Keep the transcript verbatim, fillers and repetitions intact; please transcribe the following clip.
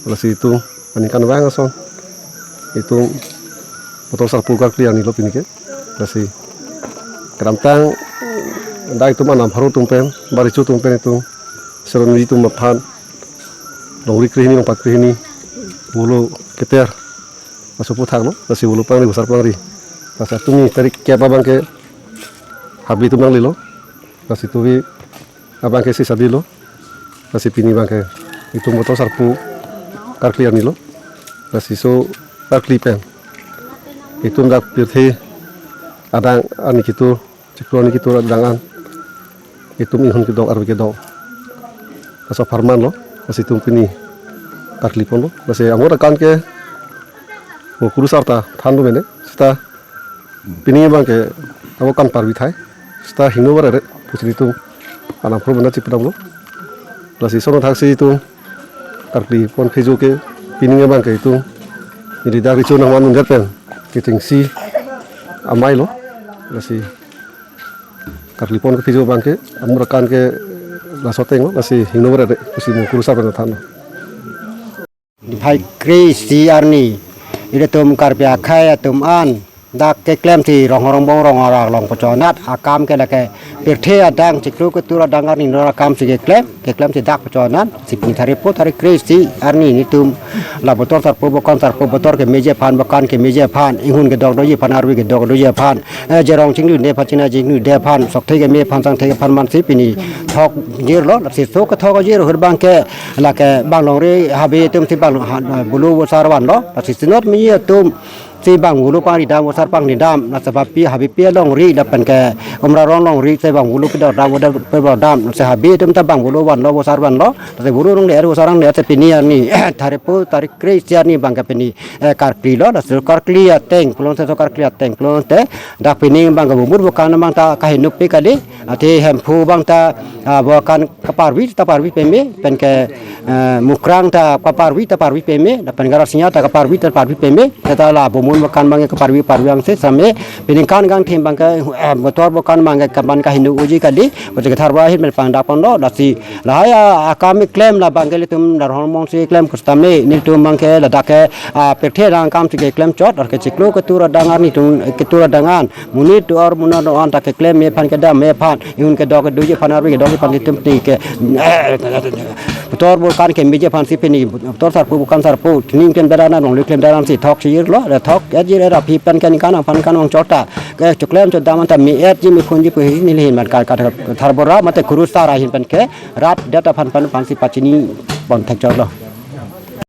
Lasi itum aningkanvang ason itum Botor Sarpo karkli arni lo pini ke. Lasi kedamtang dak itum anam pharo atum pen, baricho atum pen itum, seronji atum aphan, longri krehini, longpat krehini, volo keter, laso aphuthak lo, lasi volo pangri, vosar pangri. Lasi atumi tarik kep abang ke Habe atum nanglelo. Lasi tuvi abang ke sisa dilo. Lasi pini abang ke itum Botor Sarpo karkli arni lo. Lasi laso karkli pen itum dak pirthe adang arni ketur, chiklo arni ketur adang an itum inghun kedok arve kedok, laso apharman lo. Lasi itum pini karkli ponlo. Lasi angur akan ke mo kurusar ta thanlo mene. Seta pini abang ke abo kan parvi thai. Seta hingno bare re pusi itum anam pharo benda chipdam lo. Lasi sono thaksi itum karkli pon phejo ke pini abang ke itum neli dak richo nangvan undet pen kechengsi amei lo. Lasi karkli pon ke phejo abang ke angur akan ke laso ateng lo. Lasi hingno bare re pusi mo kurusar pen thanlo. Niphai kre-isi arni ilitum Karbi akhei atum an dak keklemsi Ronghorong Bongrong arat along pachonat akam ke lake pirthe adang chiklo ketur adang arni non akamsi keklem, keklemsi dak pachonat. Si pini tarik po, tarik kre-isi arni nelitum la Botor Sarpo, Bokan Sarpo, Botor kemeji aphan, Bokan kemeji aphan, inghun kedok doji aphan, arve kedok doji aphan, eh, jerong chinglide aphan, chingna chinglide aphan, sokthe keme aphan, sangthe aphan mansi pini thok jirlo. Lasi laso kethok ajir ahut abang ke lake bang longri Habe atum si bang ha-, volo vosar vanlo. Lasi chenot meji atum si bang volo pangridam, vosar pangridam. Lasi Habepi, Habepi alongri lapen ke Umrarong alongri si bang volo pedokdam, volo pedokdam. Lasi Habe atum ta bang volo vanlo, vosar vanlo. Lasi volo nangle-er, vosar nangle-er si pini arni tarik po, tarik kre-isi arni abang ke pini, eh, karkli lo. Lasi karkli ateng pulote, laso karkli ateng pulote dak pini abang ke Bumur Bokan abang ta kahinukpe kali. Athe Hemphu abang ta, ah, Bokan kaparvi ta parvi peme, pen ke, eh, Mukrang ta kaparvi ta parvi peme, lapen Garasingja ta kaparvi ta parvi peme, seta la Bumur Bokan abang ke kaparvi parvi angse same, peningkan kangthim abang ke, eh, Botor Bokan abang ke kaban kahinuk uji kali, bote kethar ba hin pen pangdak ponlo. Lasi lahai a, akam keklem la abang ke ilitum Ronghorong Bongrong si klem kusitame, nelitum abang ke ladak ke, ah, pirthe adang akamsi keklem chot, arke chiklo ketur adang arni tum ketur adang an, monit do-an, monit do-an ta keklem me aphan, kedam me aphan, inghun kedok doji aphan, arve kedok aphan itum pini ke, eh, Botor Bokan kemeji aphan si pini Botor Sarpo, Bokan Sarpo, ning klem daran, longri klem daran si thok si jirlo. Thok ajir era phi pen ke ningkan aphan kan vang chot ta ke choklem chodam an ta me-etji, mephunji pu hi neli hin man ka, ka, ka tharbura mate kurusar ahin pen ke rat det aphan pen aphansi pachini pon thek chotlo.